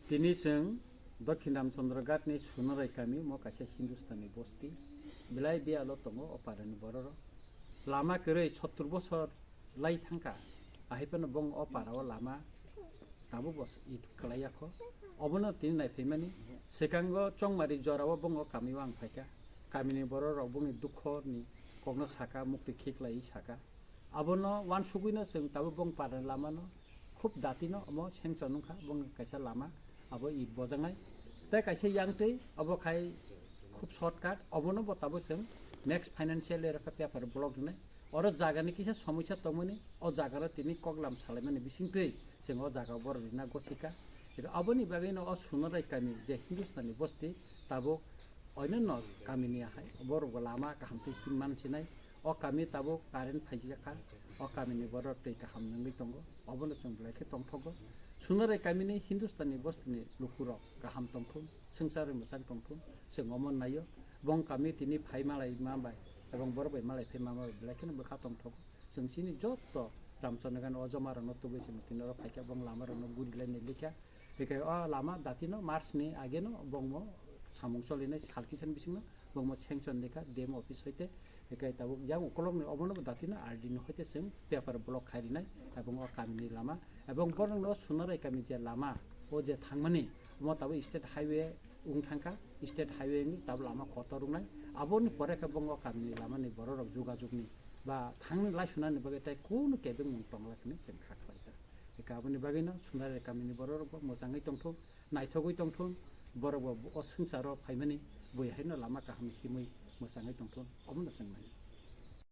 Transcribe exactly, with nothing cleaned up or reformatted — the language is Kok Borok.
Tini chwng Dokhin Ramchandra Ghat ni Sunarai kami mo kaisa Hindustani bosti. Belai biyalo tongo o parani bororok. Lama kwrwi sottur bosor lai thangkha. Ahai phano bong o para o lama tabuk bo it kwlai yakho. Obono tini naiphaimani. Swkango Chongmari jorao bong o kami o ang phaikha. Kamini bororok bongni dukho ni kokno saka, mukti khiklai saka. Abono wansugwino chwng tabuk bong parani lamano khub datino omo sengchon wngkha, bongni kaisa lama abo it bojaknai. Tei kaisa yangtwi obo khai khub shortcut, obono bo tabuk chwng next financial year khe paper block rwnai. Oro jagani kisa somosya tongmani, o jagaro tini koklam salaimani bisingtwi chwng o jaga borok rina gosika. Eko aboni bagwino o Sunarai kami je Hindustani bosti tabuk oinonno kamini ahai borok bo lama kaham twi himman sinai. O kami tabuk current phaijak kha, o kamini borok twi kaham nungwi tongo, obono chwng belai khe tongthogo. Sunarai kamini Hindustani bostini lukurok kaham tongthun, swngcharwi mwchang tongthun, chwng omo naio. Bong kami tini phai malai ma bai, ebong borok bai malai phai ma bai belai kheno bwkha tongthogo. Chwng chini joto Ramchandra Ghat o joma rokno tubui chwng tini oro phaikha, bong lama rokno guri lai ni likha. Hikai o lama datino March ni ageno bongmo samung cholinai sal kisan bisingno bongmo sanction dikha D M office hoite. Hikai tabuk yang ukolokni obono bo datino R D ni hoite chwng paper block khai rinai ebong o kamini lama ebong borokno Sunarai kami je lama o je thangmani omo tabuk state highway wng thangkha, state highway ni tabuk lama kotor wngnai. Aboni pore khe bong o kamini lamani bororok jugajugni ba thangni laisunani bagwi tei kunu kebengmung tongla hwnwi chwng kha khlaikha. Hikai aboni bagwino Sunarai kamini bororokbo mwchangwi tongthung, naithogwi tongthung, borokbo o swngcharo phaimani bui haino lama kaham himwi mwchangwi tongthung, omono chwng manya.